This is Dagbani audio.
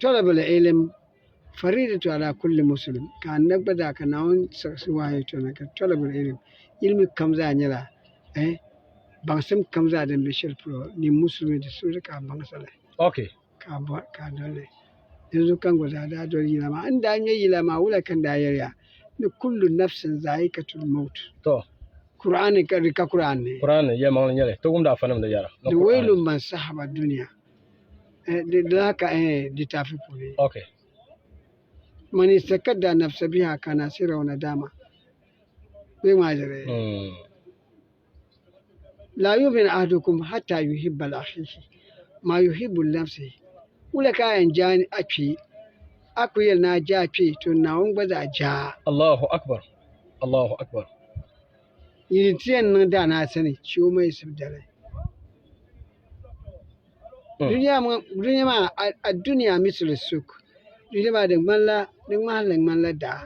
Talabul ilm faridatu ala kulli muslim ka annabi gba zaa ka Naawuni siɣisi wahayi tɔna ka talabul ilm ilimi kam zaa nyɛla eh, baŋsim kam zaa din be shɛli polo ni musulimi di suri ka a baŋsi li. Okay. Ka a bɔri ka a doli li. Dinzuɣu ka n gba zaa daa doli yila maa. N daa ŋme yila maa wula ka n daa yɛli ya ni kullu nafsin zaa'ikatul mawt. To. Kur'aani ka di ka Kur'aan ni. Kur'aan ni yɛlimaŋli nyɛli ti wumdi afanim ni yɛra ni Kur'aan. Ni wailu man sahaba dunia. Eh, di daa ka eh, litaafi puuni. Okay. Man istakadda nafsa biha kana sira wa nadama. Bee maa jiri. La yu'min ahadukum hatta yuhibba li akhihi ma yuhibbu li nafsihi. Wula ka a yɛn je a kpee? A ku yɛli ni a je a kpee, to Naawuni gba zaa je a. Allahu akbar Allahu akbar. Nyini ti yɛn niŋ daa ni a sani chi o mayiɣisibu dali. Dunia maa, a-dunia mislu suk, dunia maa di ŋmanila, di ŋmahinli ŋmanila daa.